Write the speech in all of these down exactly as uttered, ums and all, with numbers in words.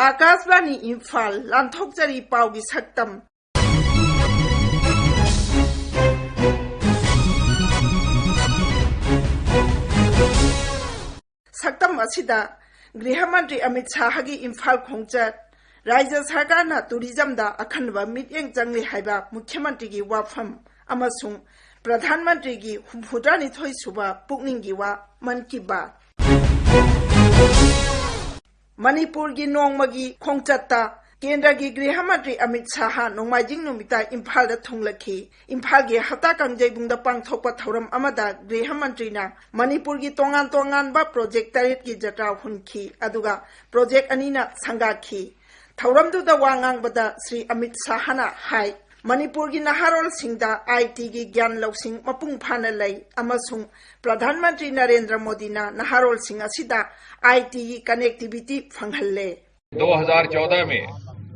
ꯑꯥꯀꯥꯁꯕꯥꯅꯤ ꯏꯝꯐꯥꯜ, ꯂꯥꯟꯊꯣꯛꯆꯔꯤ ꯄꯥꯎꯒꯤ ꯁꯛꯇꯝ꯫ ꯁꯛꯇꯝ ꯑꯁꯤꯗ ꯒ꯭ꯔꯤꯍ ꯃꯟꯇ꯭ꯔꯤ ꯑꯃꯤꯠ ꯁꯥꯍꯒꯤ ꯏꯝꯐꯥꯜ ꯈꯣꯡꯆꯠ, ꯔꯥꯖ꯭ꯌ ꯁꯔꯀꯥꯔꯅ ꯇꯨꯔꯤꯖꯝꯗ ꯑꯈꯟꯅꯕ ꯃꯤꯠꯌꯦꯡ ꯆꯪꯂꯤ ꯍꯥꯏꯕ ꯃꯨꯈ꯭ꯌ ꯃꯟꯇ꯭ꯔꯤꯒꯤ ꯋꯥꯐꯝ ꯑꯃꯁꯨꯡ ꯄ꯭ꯔꯙꯥꯟ ꯃꯟꯇ꯭ꯔꯤꯒꯤ ꯍꯨꯝꯐꯨꯇꯔꯥꯅꯤꯊꯣꯏ ꯁꯨꯕ ꯄꯨꯛꯅꯤꯡꯒꯤ ꯋꯥ, ꯃꯟ ꯀꯤ ꯕꯥꯠ꯫ ꯃꯅꯤꯄꯨꯔꯒꯤ ꯅꯣꯡꯃꯒꯤ ꯈꯣꯡꯆꯠꯇ ꯀꯦꯟꯗ꯭ꯔꯒꯤ ꯒ꯭ꯔꯤꯍ ꯃꯟꯇ꯭ꯔꯤ ꯑꯃꯤꯠ ꯁꯥꯍ ꯅꯣꯡꯃꯥꯏꯖꯤꯡ ꯅꯨꯃꯤꯠꯇ ꯏꯝꯐꯥꯜꯗ ꯊꯨꯡꯂꯈꯤ꯫ ꯏꯝꯐꯥꯜꯒꯤ ꯍꯞꯇꯥ ꯀꯥꯡꯖꯩꯕꯨꯡꯗ ꯄꯥꯡꯊꯣꯛꯄ ꯊꯧꯔꯝ ꯑꯃꯗ ꯒ꯭ꯔꯤꯍ ꯃꯟꯇ꯭ꯔꯤꯅ ꯃꯅꯤꯄꯨꯔꯒꯤ ꯇꯣꯉꯥꯟ ꯇꯣꯉꯥꯟꯕ ꯄ꯭ꯔꯣꯖꯦꯛ ꯇꯔꯦꯠꯀꯤ ꯖꯇ꯭ꯔꯥ ꯍꯨꯟꯈꯤ, ꯑꯗꯨꯒ ꯄ꯭ꯔꯣꯖꯦꯛ ꯑꯅꯤꯅ ꯁꯪꯒꯥꯈꯤ꯫ ꯊꯧꯔꯝꯗꯨꯗ ꯋꯥ ꯉꯥꯡꯕꯗ ꯁ꯭ꯔꯤ ꯑꯃꯤꯠ ꯁꯥꯍꯅ ꯍꯥꯏ, ꯃꯅꯤꯄꯨꯔꯒꯤ ꯅꯍꯥꯔꯣꯜꯁꯤꯡꯗ ꯑꯥꯏ ꯇꯤꯒꯤ ꯒ꯭ꯌꯥꯟ ꯂꯧꯁꯤꯡ ꯃꯄꯨꯡ ꯐꯥꯅ ꯂꯩ ꯑꯃꯁꯨꯡ ꯄ꯭ꯔꯙꯥꯟ ꯃꯟꯇ꯭ꯔꯤ ꯅꯔꯦꯟꯗ꯭ꯔ ꯃꯣꯗꯤꯅ ꯅꯍꯥꯔꯣꯜꯁꯤꯡ ꯑꯁꯤꯗ ꯑꯥꯏ ꯇꯤꯒꯤ ꯀꯅꯦꯛꯇꯤꯚꯤꯇꯤ ꯐꯪꯍꯜꯂꯦ꯫ दो हज़ार चौदह में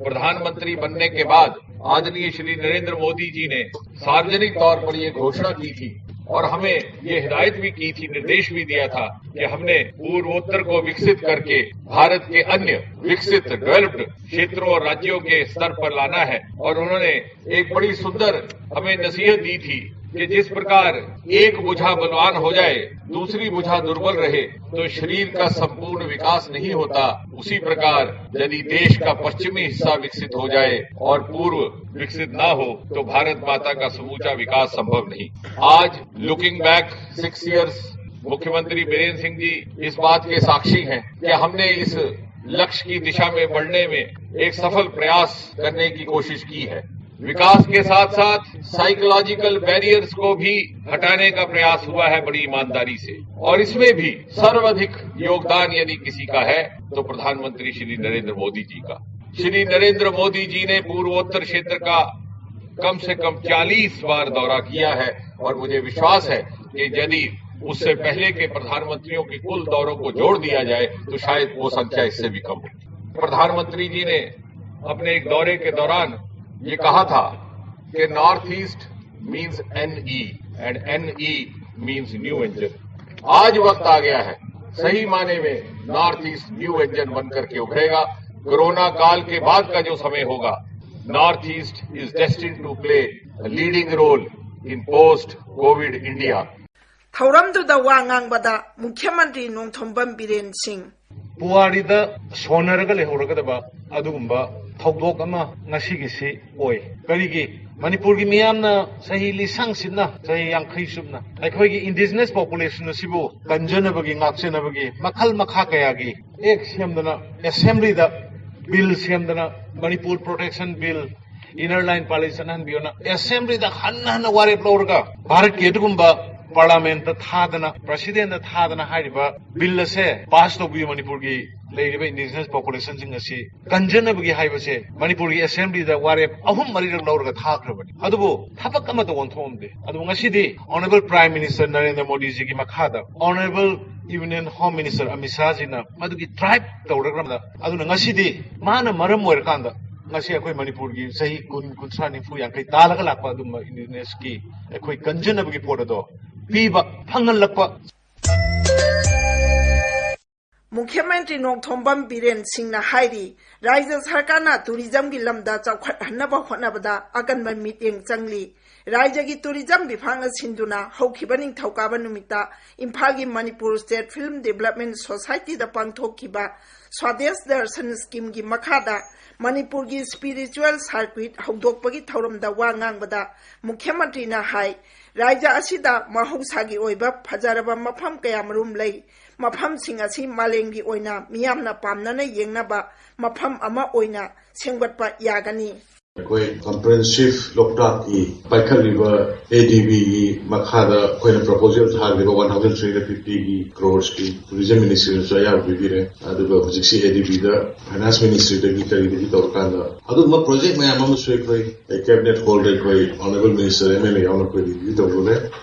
प्रधानमंत्री बनने के बाद आदरणीय श्री नरेंद्र मोदी जी ने सार्वजनिक तौर पर ये घोषणा की थी और हमें ये हिदायत भी की थी, निर्देश भी दिया था कि हमने पूर्वोत्तर को विकसित करके भारत के अन्य विकसित, डेवलप्ड क्षेत्रों और राज्यों के स्तर पर लाना है। और उन्होंने एक बड़ी सुंदर हमें नसीहत दी थी कि जिस प्रकार एक भुजा बलवान हो जाए, दूसरी भुजा दुर्बल रहे, तो शरीर का संपूर्ण विकास नहीं होता। उसी प्रकार यदि देश का पश्चिमी हिस्सा विकसित हो जाए और पूर्व विकसित ना हो, तो भारत माता का समूचा विकास संभव नहीं। आज, लुकिंग बैक सिक्स ईयर्स, मुख्यमंत्री बीरेंद्र सिंह जी इस बात के साक्षी हैं कि हमने इस लक्ष्य की दिशा में बढ़ने में एक सफल प्रयास करने की कोशिश की है। विकास के साथ साथ साइकोलॉजिकल बैरियर्स को भी हटाने का प्रयास हुआ है बड़ी ईमानदारी से, और इसमें भी सर्वाधिक योगदान यदि किसी का है, तो प्रधानमंत्री श्री नरेंद्र मोदी जी का। श्री नरेंद्र मोदी जी ने पूर्वोत्तर क्षेत्र का कम से कम चालीस बार दौरा किया है और मुझे विश्वास है कि यदि उससे पहले के प्रधानमंत्रियों के कुल दौरों को जोड़ दिया जाए, तो शायद वो संख्या इससे भी कम हो। प्रधानमंत्री जी ने अपने एक दौरे के दौरान ये कहा था कि North East means N E and N E means new engine। आज वक्त आ गया है, सही माने में नॉर्थ ईस्ट न्यू इंजन बन करके उभरेगा। कोरोना काल के बाद का जो समय होगा, North East is destined to play a leading role in post COVID India. ꯊꯧꯔꯝꯗꯨꯗ ꯋꯥ ꯉꯥꯡꯕꯗ ꯃꯨꯈ꯭ꯌ ꯃꯟꯇ꯭ꯔꯤ ꯅꯣꯡꯊꯣꯝꯕꯝ ꯕꯤꯔꯦꯟ ꯁꯤꯡ, ꯄꯨꯋꯥꯔꯤꯗ ꯁꯣꯟꯅꯔꯒ ꯂꯩꯍꯧꯔꯒꯗꯕ ꯑꯗꯨꯒꯨꯝꯕ ꯊꯧꯗꯣꯛ ꯑꯃ ꯉꯁꯤꯒꯤꯁꯤ ꯑꯣꯏ꯫ ꯀꯔꯤꯒꯤ? ꯃꯅꯤꯄꯨꯔꯒꯤ ꯃꯤꯌꯥꯝꯅ ꯆꯍꯤ ꯂꯤꯁꯥꯡ ꯁꯤꯠꯅ, ꯆꯍꯤ ꯌꯥꯡꯈꯩ ꯆꯨꯞꯅ ꯑꯩꯈꯣꯏꯒꯤ indigenous population ꯑꯁꯤꯕꯨ ꯀꯟꯖꯅꯕꯒꯤ, ꯉꯥꯛꯆꯅꯕꯒꯤ ꯃꯈꯜ ꯃꯈꯥ ꯀꯌꯥꯒꯤ act ꯁꯦꯝꯗꯅ, assemblyꯗ bill ꯁꯦꯝꯗꯅ, Manipur Protection Bill, Inner Line Policy ꯆꯠꯅꯍꯟꯕꯤꯌꯣꯅ assemblyꯗ ꯍꯟꯅ ꯍꯟꯅ ꯋꯥꯔꯦꯞ ꯂꯧꯔꯒ, ꯚꯥꯔꯠꯀꯤ ꯑꯗꯨꯒꯨꯝꯕ parliamentꯇ ꯊꯥꯗꯅ, presidentꯇ ꯊꯥꯗꯅ ꯍꯥꯏꯔꯤꯕ bill ꯑꯁꯦ pass ꯇꯧꯕꯤꯌꯨ, ꯃꯅꯤꯄꯨꯔꯒꯤ ꯂꯩꯔꯤꯕ indigenous populationꯁꯤꯡ ꯑꯁꯤ ꯀꯟꯖꯅꯕꯒꯤ ꯍꯥꯏꯕꯁꯦ ꯃꯅꯤꯄꯨꯔꯒꯤ assemblyꯗ ꯋꯥꯔꯦꯞ ꯑꯍꯨꯝ ꯃꯔꯤꯔꯛ ꯂꯧꯔꯒ ꯊꯥꯈ꯭ꯔꯕꯅꯤ꯫ ꯑꯗꯨꯕꯨ ꯊꯕꯛ ꯑꯃꯠꯇ ꯑꯣꯟꯊꯣꯛꯑꯝꯗꯦ꯫ ꯑꯗꯨꯕꯨ ꯉꯁꯤꯗꯤ Honourable Prime Minister ꯅꯔꯦꯟꯗ꯭ꯔ ꯃꯣꯗꯤꯖꯤꯒꯤ ꯃꯈꯥꯗ Honourable Union Home Minister Amit ꯁꯥꯍꯖꯤꯅ ꯃꯗꯨꯒꯤ drive ꯇꯧꯔꯛꯂꯝꯕꯗ, ꯑꯗꯨꯅ ꯉꯁꯤꯗꯤ ꯃꯥꯅ ꯃꯔꯝ ꯑꯣꯏꯔꯀꯥꯟꯗ ꯉꯁꯤ ꯑꯩꯈꯣꯏ ꯃꯅꯤꯄꯨꯔꯒꯤ ꯆꯍꯤ ꯀꯨꯟ, ꯀꯨꯟꯊ꯭ꯔꯥ, ꯅꯤꯐꯨ, ꯌꯥꯡꯈꯩ ꯇꯥꯜꯂꯒ ꯂꯥꯛꯄ ꯑꯗꯨꯝꯕ indigenous ꯀꯤ ꯑꯩꯈꯣꯏ ꯀꯟꯖꯅꯕꯒꯤ ꯄꯣꯠ ꯑꯗꯣ ꯄꯤꯕ ꯐꯪꯍꯜꯂꯛꯄ꯫ ꯃꯨꯈ꯭ꯌ ꯃꯟꯇ꯭ꯔꯤ ꯅꯣꯡꯊꯣꯝꯕꯝ ꯕꯤꯔꯦꯟ ꯁꯤꯡꯅ ꯍꯥꯏꯔꯤ, ꯔꯥꯖ꯭ꯌ ꯁꯔꯀꯥꯔꯅ tourismꯒꯤ ꯂꯝꯗ ꯆꯥꯎꯈꯠꯍꯟꯅꯕ ꯍꯣꯠꯅꯕꯗ ꯑꯀꯟꯕ ꯃꯤꯠꯌꯦꯡ ꯆꯪꯂꯤ꯫ ꯔꯥꯖ꯭ꯌꯒꯤ tourism ꯕꯤꯚꯥꯒꯅ ꯁꯤꯟꯗꯨꯅ ꯍꯧꯈꯤꯕ ꯅꯤꯡꯊꯧꯀꯥꯕ ꯅꯨꯃꯤꯠꯇ ꯏꯝꯐꯥꯜꯒꯤ Manipur State Film Development Societyꯗ ꯄꯥꯡꯊꯣꯛꯈꯤꯕ Swadesh Darshan Schemeꯒꯤ ꯃꯈꯥꯗ ꯃꯅꯤꯄꯨꯔꯒꯤ spiritual circuit ꯍꯧꯗꯣꯛꯄꯒꯤ ꯊꯧꯔꯝꯗ ꯋꯥ ꯉꯥꯡꯕꯗ ꯃꯨꯈ꯭ꯌ ꯃꯟꯇ꯭ꯔꯤꯅ ꯍꯥꯏ, ꯔꯥꯖ꯭ꯌ ꯑꯁꯤꯗ ꯃꯍꯧꯁꯥꯒꯤ ꯑꯣꯏꯕ ꯐꯖꯔꯕ ꯃꯐꯝ ꯀꯌꯥꯃꯔꯨꯝ ꯂꯩ꯫ ꯃꯐꯝꯁꯤꯡ ꯑꯁꯤ ꯃꯥꯂꯦꯝꯒꯤ ꯑꯣꯏꯅ ꯃꯤꯌꯥꯝꯅ ꯄꯥꯝꯅꯅ ꯌꯦꯡꯅꯕ ꯃꯐꯝ ꯑꯃ ꯑꯣꯏꯅ ꯁꯦꯝꯒꯠꯄ ꯌꯥꯒꯅꯤ꯫ ꯑꯩꯈꯣꯏ comprehensive ꯂꯣꯛꯇꯥꯛꯀꯤ ꯄꯥꯏꯈꯠꯂꯤꯕ ADBꯒꯤ ꯃꯈꯥꯗ ꯑꯩꯈꯣꯏꯅ proposal ꯊꯥꯈꯤꯕ one thousand three hundred fiftyꯒꯤ crores ꯀꯤ tourism ministryꯅꯁꯨ ꯑꯌꯥꯕ ꯄꯤꯕꯤꯔꯦ꯫ ꯑꯗꯨꯒ ꯍꯧꯖꯤꯛꯁꯤ ADBꯗ finance ministryꯗꯒꯤ ꯀꯔꯤꯗꯒꯤ ꯇꯧꯔꯀꯥꯟꯗ ꯑꯗꯨꯒꯨꯝꯕ project ꯃꯌꯥꯝ ꯑꯃꯁꯨ ꯑꯩꯈꯣꯏ cabinet hallꯗ ꯑꯩꯈꯣꯏ honourable minister, MLA ꯌꯥꯎꯅ ꯑꯩꯈꯣꯏ review ꯇꯧꯔꯨꯔꯦ꯫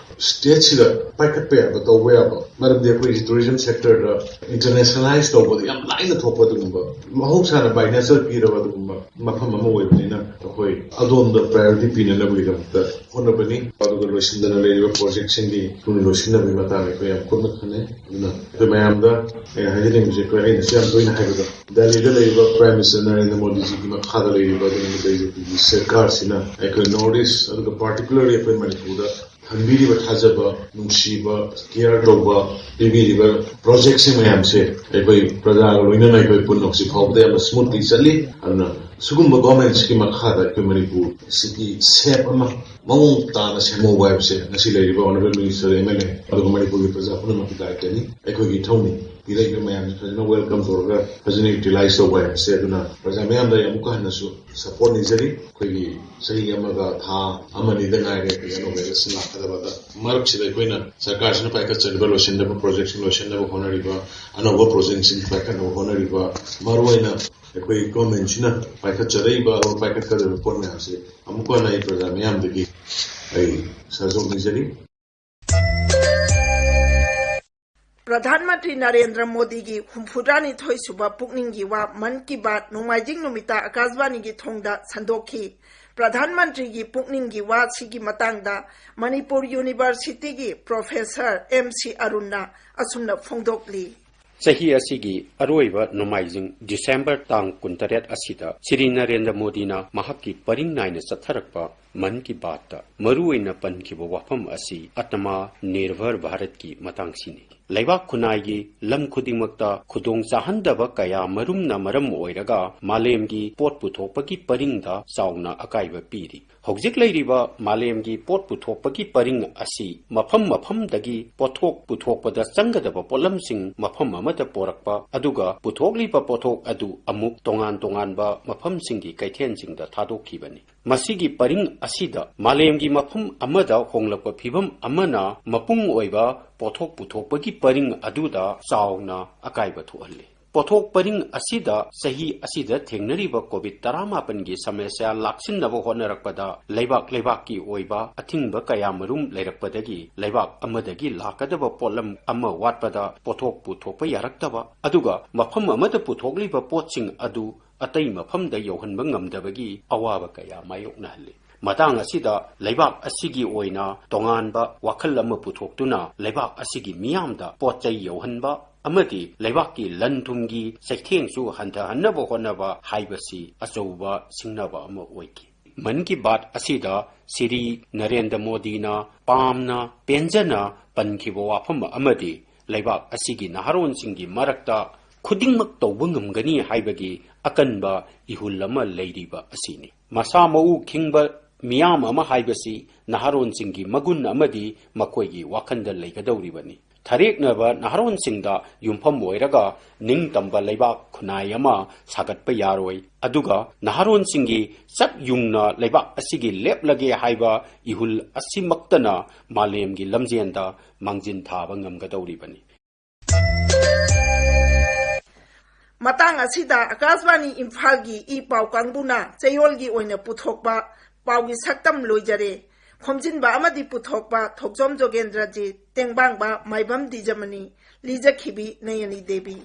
ꯁ꯭ꯇꯦꯠꯁꯤꯗ ꯄꯥꯏꯈꯠꯄ ꯌꯥꯕ, ꯇꯧꯕ ꯌꯥꯕ, ꯃꯔꯝꯗꯤ ꯑꯩꯈꯣꯏꯒꯤ ꯇꯨꯔꯤꯖꯝ ꯁꯦꯛꯇꯔꯗ ꯏꯟꯇꯔꯅꯦꯁꯅꯦꯂꯥꯏꯁ ꯇꯧꯕꯗ ꯌꯥꯝ ꯂꯥꯏꯅ ꯊꯣꯛꯄ ꯑꯗꯨꯒꯨꯝꯕ, ꯃꯍꯧꯁꯥꯅ ꯕꯥꯏ ꯅꯦꯆꯔ ꯄꯤꯔꯕ ꯑꯗꯨꯒꯨꯝꯕ ꯃꯐꯝ ꯑꯃ ꯑꯣꯏꯕꯅꯤꯅ ꯑꯩꯈꯣꯏ ꯑꯗꯣꯝꯗ ꯄ꯭ꯔꯥꯏꯌꯣꯔꯤꯇꯤ ꯄꯤꯅꯅꯕꯒꯤꯗꯃꯛꯇ ꯍꯣꯠꯅꯕꯅꯤ꯫ ꯑꯗꯨꯒ ꯂꯣꯏꯁꯤꯟꯗꯅ ꯂꯩꯔꯤꯕ ꯄ꯭ꯔꯣꯖꯦꯛꯁꯤꯡꯒꯤ ꯊꯨꯅ ꯂꯣꯏꯁꯤꯟꯅꯕꯒꯤ ꯃꯇꯥꯡꯗ ꯑꯩꯈꯣꯏ ꯌꯥꯝ ꯀꯨꯞꯅ ꯈꯟꯅꯩ꯫ ꯑꯗꯨꯅ ꯑꯩꯈꯣꯏ ꯃꯌꯥꯝꯗ ꯑꯩꯅ ꯍꯥꯏꯖꯅꯤꯡꯕꯁꯦ, ꯑꯩꯈꯣꯏ, ꯑꯩꯅꯁꯨ ꯌꯥꯝ ꯇꯣꯏꯅ ꯍꯥꯏꯕꯗꯣ, ꯗꯦꯜꯂꯤꯗ ꯂꯩꯔꯤꯕ ꯄ꯭ꯔꯥꯏꯝ ꯃꯤꯅꯤꯁꯇꯔ ꯅꯔꯦꯟꯗ꯭ꯔ ꯃꯣꯗꯤꯖꯤꯒꯤ ꯃꯈꯥꯗ ꯂꯩꯔꯤꯕ ꯑꯗꯨꯒꯨꯝꯕ ꯕꯤ ꯖꯦ ꯄꯤꯒꯤ ꯁꯔꯀꯥꯔꯁꯤꯅ ꯑꯩꯈꯣꯏ ꯅꯣꯔꯠ ꯏꯁ, ꯑꯗꯨꯒ ꯄꯥꯔꯇꯤꯀꯨꯂꯔꯂꯤ ꯑꯩꯈꯣꯏ ꯃꯅꯤꯄꯨꯔꯗ ꯊꯝꯕꯤꯔꯤꯕ ꯊꯥꯖꯕ, ꯅꯨꯡꯁꯤꯕ, ꯀꯤꯌꯔ ꯇꯧꯕ, ꯄꯤꯕꯤꯔꯤꯕ ꯄ꯭ꯔꯣꯖꯦꯛꯁꯤꯡ ꯃꯌꯥꯝꯁꯦ ꯑꯩꯈꯣꯏ ꯄ꯭ꯔꯖꯥꯒ ꯂꯣꯏꯅꯅ ꯑꯩꯈꯣꯏ ꯄꯨꯟꯅ ꯍꯧꯖꯤꯛ ꯐꯥꯎꯕꯗ ꯌꯥꯝꯅ ꯁ꯭ꯃꯨꯠꯂꯤ ꯆꯠꯂꯤ꯫ ꯑꯗꯨꯅ ꯁꯤꯒꯨꯝꯕ ꯒꯣꯔꯃꯦꯟꯁꯤꯒꯤ ꯃꯈꯥꯗ ꯑꯩꯈꯣꯏ ꯃꯅꯤꯄꯨꯔ ꯁꯤꯒꯤ ꯁꯦꯞ ꯑꯃ ꯃꯑꯣꯡ ꯇꯥꯅ ꯁꯦꯝꯍꯧꯕ ꯍꯥꯏꯕꯁꯦ ꯉꯁꯤ ꯂꯩꯔꯤꯕ honourable minister, M L A, ꯑꯗꯨꯒ ꯃꯅꯤꯄꯨꯔꯒꯤ ꯄ꯭ꯔꯖꯥ ꯄꯨꯝꯅꯃꯛꯀꯤ ꯗꯥꯏꯇꯅꯤ꯫ ꯑꯩꯈꯣꯏꯒꯤ ꯏꯊꯧꯅꯤ꯫ ꯄꯤꯔꯛꯏꯕ ꯃꯌꯥꯝꯅ ꯐꯖꯅ ꯋꯦꯜꯀꯝ ꯇꯧꯔꯒ ꯐꯖꯅ ꯌꯨꯇꯤꯂꯥꯏꯁ ꯇꯧꯕ ꯍꯥꯏꯕꯁꯦ꯫ ꯑꯗꯨꯅ ꯄ꯭ꯔꯖꯥ ꯃꯌꯥꯝꯗ ꯑꯩ ꯑꯃꯨꯛꯀ ꯍꯟꯅꯁꯨ ꯁꯄꯣꯔꯠ ꯅꯤꯖꯔꯤ꯫ ꯑꯩꯈꯣꯏꯒꯤ ꯆꯍꯤ ꯑꯃꯒ ꯊꯥ ꯑꯃꯅꯤꯗ ꯉꯥꯏꯔꯦ ꯑꯩꯈꯣꯏꯒꯤ ꯑꯅꯧꯕ ꯏꯂꯦꯛꯁꯟ ꯂꯥꯛꯀꯗꯕꯗ꯫ ꯃꯔꯛꯁꯤꯗ ꯑꯩꯈꯣꯏꯅ ꯁꯔꯀꯥꯔꯁꯤꯅ ꯄꯥꯏꯈꯠꯆꯔꯤꯕ ꯂꯣꯏꯁꯤꯟꯗꯕ ꯄ꯭ꯔꯣꯖꯦꯛꯁꯤꯡ ꯂꯣꯏꯁꯤꯟꯅꯕ ꯍꯣꯠꯅꯔꯤꯕ, ꯑꯅꯧꯕ ꯄ꯭ꯔꯣꯖꯦꯛꯁꯤꯡ ꯄꯥꯏꯈꯠꯅꯕ ꯍꯣꯠꯅꯔꯤꯕ, ꯃꯔꯨꯑꯣꯏꯅ ꯑꯩꯈꯣꯏ ꯒꯣꯔꯃꯦꯟꯁꯤꯅ ꯄꯥꯏꯈꯠꯆꯔꯛꯏꯕ, ꯑꯃ ꯄꯥꯏꯈꯠꯀꯗꯧꯔꯤꯕ ꯄꯣꯠ ꯃꯌꯥꯝꯁꯦ ꯑꯃꯨꯛꯀ ꯍꯟꯅ ꯑꯩ ꯄ꯭ꯔꯖꯥ ꯃꯤꯌꯥꯝꯗꯒꯤ ꯑꯩ ꯁꯍꯖꯣꯛ ꯅꯤꯖꯔꯤ꯫ ꯄ꯭ꯔꯙꯥꯟ ꯃꯟꯇ꯭ꯔꯤ ꯅꯔꯦꯟꯗ꯭ꯔ ꯃꯣꯗꯤꯒꯤ ꯍꯨꯝꯐꯨꯇꯔꯥꯅꯤꯊꯣꯏ ꯁꯨꯕ ꯄꯨꯛꯅꯤꯡꯒꯤ ꯋꯥ ꯃꯟ ꯀꯤ ꯕꯥꯠ ꯅꯣꯡꯃꯥꯏꯖꯤꯡ ꯅꯨꯃꯤꯠꯇ ꯑꯀꯥꯁꯕꯥꯅꯤꯒꯤ ꯊꯣꯡꯗ ꯁꯟꯗꯣꯛꯈꯤ꯫ ꯄ꯭ꯔꯙꯥꯟ ꯃꯟꯇ꯭ꯔꯤꯒꯤ ꯄꯨꯛꯅꯤꯡꯒꯤ ꯋꯥ ꯁꯤꯒꯤ ꯃꯇꯥꯡꯗ ꯃꯅꯤꯄꯨꯔ ꯌꯨꯅꯤꯚꯔꯁꯤꯇꯤꯒꯤ ꯄ꯭ꯔꯣꯐꯦꯁꯔ ꯑꯦꯝ ꯁꯤ ꯑꯔꯨꯟꯅ ꯑꯁꯨꯝꯅ ꯐꯣꯡꯗꯣꯛꯂꯤ꯫ ꯆꯍꯤ ꯑꯁꯤꯒꯤ ꯑꯔꯣꯏꯕ ꯅꯣꯡꯃꯥꯏꯖꯤꯡ ꯗꯤꯁꯦꯝꯕꯔ ꯇꯥꯡ ꯀꯨꯟꯇꯔꯦꯠ ꯑꯁꯤꯗ ꯁ꯭ꯔꯤ ꯅꯔꯦꯟꯗ꯭ꯔ ꯃꯣꯗꯤꯅ ꯃꯍꯥꯛꯀꯤ ꯄꯔꯤꯡ ꯅꯥꯏꯅ ꯆꯠꯊꯔꯛꯄ ꯃꯟ ꯀꯤ ꯕꯥꯠꯇ ꯃꯔꯨꯑꯣꯏꯅ ꯄꯟꯈꯤꯕ ꯋꯥꯐꯝ ꯑꯁꯤ ꯑꯇꯃꯥ ꯅꯤꯔꯚꯔ ꯚꯥꯔꯠꯀꯤ ꯃꯇꯥꯡꯁꯤꯅꯤ꯫ ꯂꯩꯕꯥꯛ ꯈꯨꯟꯅꯥꯏꯒꯤ ꯂꯝ ꯈꯨꯗꯤꯡꯃꯛꯇ ꯈꯨꯗꯣꯡ ꯆꯥꯍꯟꯗꯕ ꯀꯌꯥ ꯃꯔꯨꯝꯅ ꯃꯔꯝ ꯑꯣꯏꯔꯒ ꯃꯥꯂꯦꯝꯒꯤ ꯄꯣꯠ ꯄꯨꯊꯣꯛꯄꯒꯤ ꯄꯔꯤꯡꯗ ꯆꯥꯎꯅ ꯑꯀꯥꯏꯕ ꯄꯤꯔꯤ꯫ ꯍꯧꯖꯤꯛ ꯂꯩꯔꯤꯕ ꯃꯥꯂꯦꯝꯒꯤ ꯄꯣꯠ ꯄꯨꯊꯣꯛꯄꯒꯤ ꯄꯔꯤꯡ ꯑꯁꯤ ꯃꯐꯝ ꯃꯐꯝꯗꯒꯤ ꯄꯣꯠꯊꯣꯛ ꯄꯨꯊꯣꯛꯄꯗ ꯆꯪꯒꯗꯕ ꯄꯣꯠꯂꯝꯁꯤꯡ ꯃꯐꯝ ꯑꯃꯗ ꯄꯣꯔꯛꯄ, ꯑꯗꯨꯒ ꯄꯨꯊꯣꯛꯂꯤꯕ ꯄꯣꯠꯊꯣꯛ ꯑꯗꯨ ꯑꯃꯨꯛ ꯇꯣꯉꯥꯟ ꯇꯣꯉꯥꯟꯕ ꯃꯐꯝꯁꯤꯡꯒꯤ ꯀꯩꯊꯦꯜꯁꯤꯡꯗ ꯊꯥꯗꯣꯛꯈꯤꯕꯅꯤ꯫ ꯃꯁꯤꯒꯤ ꯄꯔꯤꯡ ꯑꯁꯤꯗ ꯃꯥꯂꯦꯝꯒꯤ ꯃꯐꯝ ꯑꯃꯗ ꯍꯣꯡꯂꯛꯄ ꯐꯤꯚꯝ ꯑꯃꯅ ꯃꯄꯨꯡ ꯑꯣꯏꯕ ꯄꯣꯠꯊꯣꯛ ꯄꯨꯊꯣꯛꯄꯒꯤ ꯄꯔꯤꯡ ꯑꯗꯨꯗ ꯆꯥꯎꯅ ꯑꯀꯥꯏꯕ ꯊꯣꯛꯍꯜꯂꯤ꯫ ꯄꯣꯠꯊꯣꯛ ꯄꯔꯤꯡ ꯑꯁꯤꯗ ꯆꯍꯤ ꯑꯁꯤꯗ ꯊꯦꯡꯅꯔꯤꯕ ꯀꯣꯚꯤꯗ ꯇꯔꯥꯃꯥꯄꯟꯒꯤ ꯁꯃꯁ꯭ꯌꯥ ꯂꯥꯛꯁꯤꯟꯅꯕ ꯍꯣꯠꯅꯔꯛꯄꯗ ꯂꯩꯕꯥꯛ ꯂꯩꯕꯥꯛꯀꯤ ꯑꯣꯏꯕ ꯑꯊꯤꯡꯕ ꯀꯌꯥꯃꯔꯨꯝ ꯂꯩꯔꯛꯄꯗꯒꯤ ꯂꯩꯕꯥꯛ ꯑꯃꯗꯒꯤ ꯂꯥꯛꯀꯗꯕ ꯄꯣꯠꯂꯝ ꯑꯃ ꯋꯥꯠꯄꯗ ꯄꯣꯠꯊꯣꯛ ꯄꯨꯊꯣꯛꯄ ꯌꯥꯔꯛꯇꯕ, ꯑꯗꯨꯒ ꯃꯐꯝ ꯑꯃꯗ ꯄꯨꯊꯣꯛꯂꯤꯕ ꯄꯣꯠꯁꯤꯡ ꯑꯗꯨ ꯑꯇꯩ ꯃꯐꯝꯗ ꯌꯧꯍꯟꯕ ꯉꯝꯗꯕꯒꯤ ꯑꯋꯥꯕ ꯀꯌꯥ ꯃꯥꯌꯣꯛꯅꯍꯜꯂꯤ꯫ ꯃꯇꯥꯡ ꯑꯁꯤꯗ ꯂꯩꯕꯥꯛ ꯑꯁꯤꯒꯤ ꯑꯣꯏꯅ ꯇꯣꯉꯥꯟꯕ ꯋꯥꯈꯜ ꯑꯃ ꯄꯨꯊꯣꯛꯇꯨꯅ ꯂꯩꯕꯥꯛ ꯑꯁꯤꯒꯤ ꯃꯤꯌꯥꯝꯗ ꯄꯣꯠ ꯆꯩ ꯌꯧꯍꯟꯕ ꯑꯃꯗꯤ ꯂꯩꯕꯥꯛꯀꯤ ꯂꯟ ꯊꯨꯝꯒꯤ ꯆꯩꯊꯦꯡꯁꯨ ꯍꯟꯊꯍꯟꯅꯕ ꯍꯣꯠꯅꯕ ꯍꯥꯏꯕꯁꯤ ꯑꯆꯧꯕ ꯁꯤꯡꯅꯕ ꯑꯃ ꯑꯣꯏꯈꯤ꯫ ꯃꯟ ꯀꯤ ꯕꯥꯠ ꯑꯁꯤꯗ ꯁ꯭ꯔꯤ ꯅꯔꯦꯟꯗ꯭ꯔ ꯃꯣꯗꯤꯅ ꯄꯥꯝꯅ ꯄꯦꯟꯖꯅ ꯄꯟꯈꯤꯕ ꯋꯥꯐꯝ ꯑꯃꯗꯤ ꯂꯩꯕꯥꯛ ꯑꯁꯤꯒꯤ ꯅꯍꯥꯔꯣꯟꯁꯤꯡꯒꯤ ꯃꯔꯛꯇ ꯈꯨꯗꯤꯡꯃꯛ ꯇꯧꯕ ꯉꯝꯒꯅꯤ ꯍꯥꯏꯕꯒꯤ ꯑꯀꯟꯕ ꯏꯍꯨꯜ ꯑꯃ ꯂꯩꯔꯤꯕ ꯑꯁꯤꯅꯤ꯫ ꯃꯁꯥ ꯃꯎ ꯈꯤꯡꯕ ꯃꯤꯌꯥꯝ ꯑꯃ ꯍꯥꯏꯕꯁꯤ ꯅꯍꯥꯔꯣꯟꯁꯤꯡꯒꯤ ꯃꯒꯨꯟ ꯑꯃꯗꯤ ꯃꯈꯣꯏꯒꯤ ꯋꯥꯈꯜꯗ ꯂꯩꯒꯗꯧꯔꯤꯕꯅꯤ꯫ ꯊꯔꯦꯛꯅꯕ ꯅꯍꯥꯔꯣꯟꯁꯤꯡꯗ ꯌꯨꯝꯐꯝ ꯑꯣꯏꯔꯒ ꯅꯤꯡꯇꯝꯕ ꯂꯩꯕꯥꯛ ꯈꯨꯟꯅꯥꯏ ꯑꯃ ꯁꯥꯒꯠꯄ ꯌꯥꯔꯣꯏ꯫ ꯑꯗꯨꯒ ꯅꯍꯥꯔꯣꯟꯁꯤꯡꯒꯤ ꯆꯞ ꯌꯨꯡꯅ ꯂꯩꯕꯥꯛ ꯑꯁꯤꯒꯤ ꯂꯦꯞꯂꯒꯦ ꯍꯥꯏꯕ ꯏꯍꯨꯜ ꯑꯁꯤꯃꯛꯇꯅ ꯃꯥꯂꯦꯝꯒꯤ ꯂꯝꯖꯦꯟꯗ ꯃꯥꯡꯖꯤꯟ ꯊꯥꯕ ꯉꯝꯒꯗꯧꯔꯤꯕꯅꯤ꯫ ꯃꯇꯥꯡ ꯑꯁꯤꯗ ꯑꯀꯥꯁꯕꯥꯅꯤ ꯏꯝꯐꯥꯜꯒꯤ ꯏ ꯄꯥꯎ ꯀꯥꯡꯕꯨꯅ ꯆꯌꯣꯜꯒꯤ ꯑꯣꯏꯅ ꯄꯨꯊꯣꯛꯄ ꯄꯥꯎꯒꯤ ꯁꯛꯇꯝ ꯂꯣꯏꯖꯔꯦ꯫ ꯈꯣꯝꯖꯤꯟꯕ ꯑꯃꯗꯤ ꯄꯨꯊꯣꯛꯄ ꯊꯣꯛꯆꯣꯝ ꯖꯣꯒꯦꯟꯗ꯭ꯔꯖꯤꯠ, ꯇꯦꯡꯕꯥꯡꯕ ꯃꯥꯏꯕꯝ ꯗꯤꯖꯃꯅꯤ, ꯂꯤꯖꯈꯤꯕꯤ ꯅꯌꯅꯤ ꯗꯦꯕꯤ꯫